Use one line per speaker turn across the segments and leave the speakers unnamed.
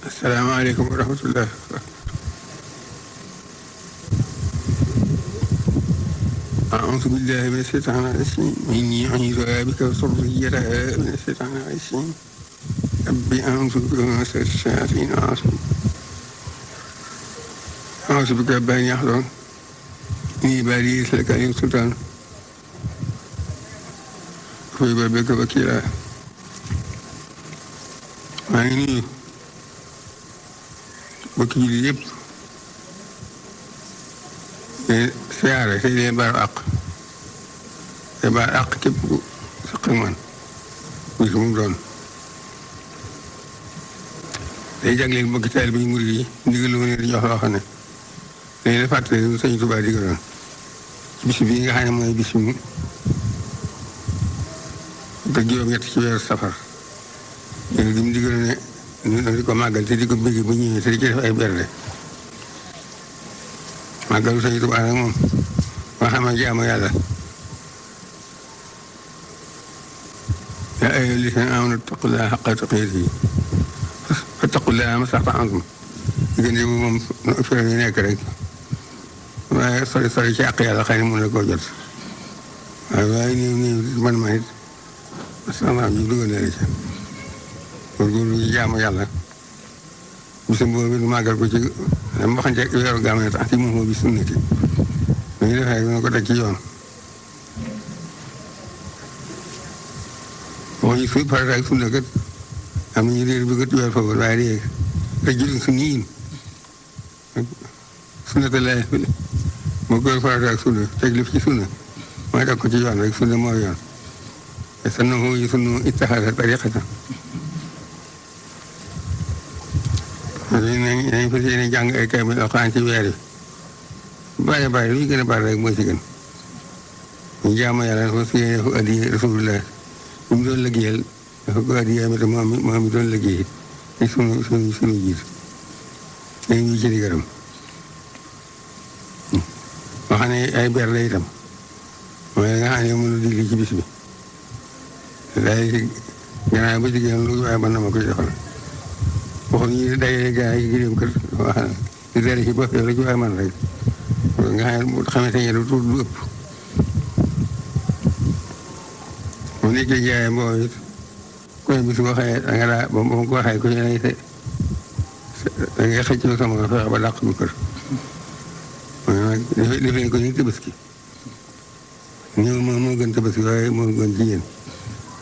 asalaamaaleykum wa rahmatullah. أعوذ بالله من الشيطان الرجيم إني أعيذها بك وذريتها من الشيطان الرجيم رب أعوذ بك من شر الشياطين أعوذ بك رب أن يحضرون إني بريء لك اليوم سلطان في بابك وكيلا maa ngi nuyu mbokki jullit yëpp di siyaare te di leen baalu àq te baal àq képp ku saq ak man muy su mu doon day jagleel mbokki taal bi murid yi ndigal lu ma leen di jox loo xam ne dañu la fàttali lu Sëñ Tuubaa digaloon ci bis bii nga xam ne mooy bis mu te juróom-ñett ci weeru safar léegi di mu digal ne di ko màggal te di ko bëgg bu ñëwee te di ci def ay berde màggalu Sëñ Tuubaa nag moom moo xam ne jaamu yàlla yaa ayyuhal laziina aamanuu ittaqullaaha haqqa tuqaatihi fattaqullaaha mastata'tum diggante bu moom fi la nekk rek waaye sori ci àq yàlla xëy na mën na koo jot waaye néew man it sama ñu dugal na la ci góorgóorlu ñu jaamu yàlla bisam boobu du màggal ko ci dama waxante weeru gàmm ne tax ci moom bi sunnati dañu defee dina ko teg ci yoon waxuñu su farata ak sunna kat am nañu réer bi kat weer foofu waaye léegi rek jël su niin sunnata lay moo góor farata ak sunna teg lif ci sunna mooy teg ko ci yoon rek sunna mooy yoon te sa naxu yi sunu ittaxada tariqata nañ fas yéene jàng ay kaamil alxuraan ci weer yi bàyyi bàyyi lu ñu gën a bari rek mooy ci gën ñu jaamu yàlla fas yéene ko addiya rasulullah bu mu doon liggéeyal dafa ko addiya mi te moom mi doon liggéey ci sunu jiit dañ ñu ci di gërëm boo xam ne ay ber la itam mooy nga xam ne mënu digli ci bis bi daay ci gannaaw ba jigéen lu waaye mën na ma koy defal waxuñ ñu dajale gaa yi gërëm kër wax di dere ci bopp la ci waaye man rek nga xamante ne du tuut du ëpp mu nekkee jaayee mboo it koy bis boo xëyee da nga daa ba mu ko waxee ko ñeneen te da ngay xëccoo sama fexe ba dàq bu kër nag defee ko ni tabaski ñëw moo gën tabaski waaye moo gën ci yéen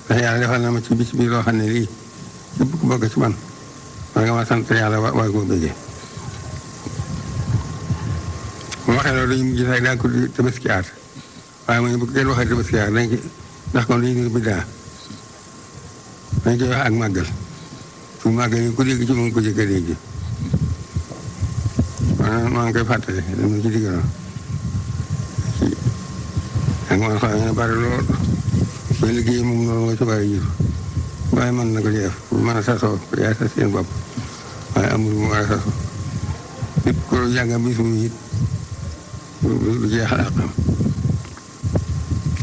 ndax yàlla defal na ma ci bis bi loo xam ne lii képp ku bokk ci man war nga ma sant yàlla war koo bëggee bu ma waxee loolu dañu mujj sax daa ko tabaski aat waaye mu ne bu kenn waxee tabaski aat dañ ci ndax kon dañu ngi biddaa dañ koy wax ak màggal su màggal yi ku dégg ci moom ko jëkk a dégg maa ngi koy fàttali dama ci diggaloon ak man xam ne bari lool sooy liggéey moom loolu moo ci bari jiitu waaye mën na ko ci def mën a sasoo yaay sas seen bopp waaye amul mu war a sasu lépp ko jàngam bi sumu it du jeexal ak xam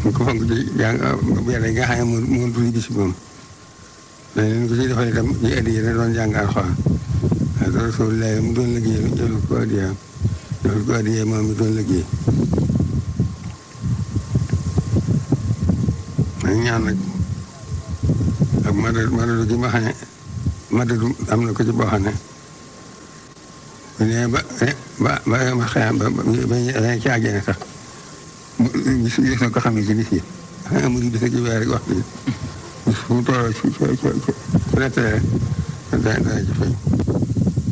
ñu ko fonk ci jàng yàlla yi nga xam ne moo duli bis moom dañ leen ko ci defal itam ñu addiya na doon jàng alxuraan ak Rasulullah mu doon liggéey jël ko addiya defal ko addiya moom mi doon liggéey nañ ñaan nag ak madadu gi ma xam ne madadu am na ko ci boo xam ne bu nee ba ma xëy ba ci àjjana sax gis na ko xam ne ci bis yi amul bis ci weer rek waxtu bi bis fu mu tolloo ci nettale dana ci fay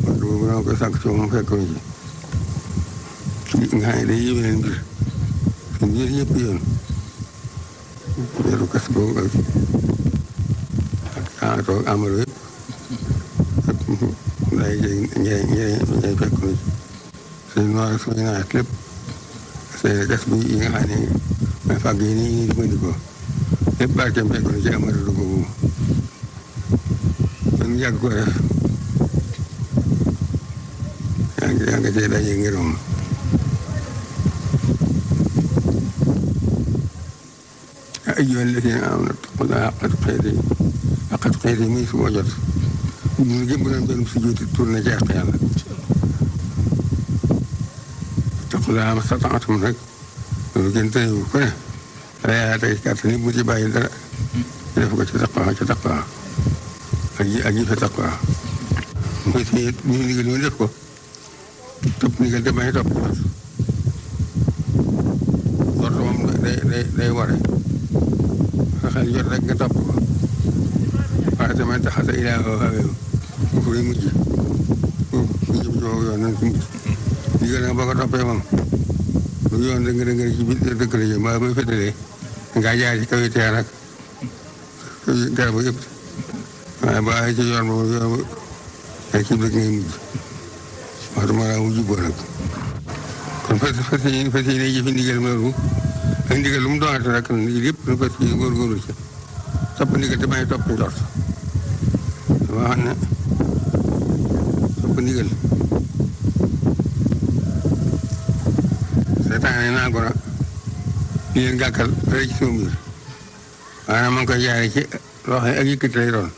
madadu boobu dama koy sàkk ci moom fekkoon ci nga xam ne day yéwénal mbir su mbir yëpp yoon weeru kas boobu ak toog amaro yëpp day njëriñ fekk na ci suñu noor ak suñu naat lépp seen gas bi yi nga xam ne mooy fàgg yi nii di jëfandikoo lépp barkeem fekk na ci amaro boobu kon yàgg ko def yaa nga cee daje ngërëm أيها الذين آمنوا اتقوا الله حق تقاته muy suba jot ñu gëm doon benn si jóoti tourné ci àq yàlla taxulaa ma sataatum rek loolu gën tënewu ko ne dara yaa tey kàttan ni bu ci bàyyi dara def ko ci taqwa ak ji fa taqwa mooy tey ñu ndigal ñu def ko topp ndigal te bañ a topp jot moom day ware xel jot rek nga topp ko waaye tamit taxata ilaa hawaahum foofu lay mujj foofu jëm ci boobu yoon nañ ci mujj ndigal nag boo ko toppee moom lu yoon dëgg ci biir dëkk la jëm waaye booy féetalee ngaa jaar ci kaw yi teer ak garab yëpp waaye boo ay ci yoon boobu ay ci dëkk ngay mujj waxtu ma laa mujj boo nag kon fas yéene jëfi ndigal loolu ak ndigal lu mu doonate rek ndigal yëpp nu fas yéene góorgóorlu ci topp ndigal te bañ a topp njort dama xam ne topp ndigal seetaane naa ko nag di leen gàkkal rek ci sama mbir maanaam ma ngi koy jaare ci loo xam ne ak yëkkati lay doon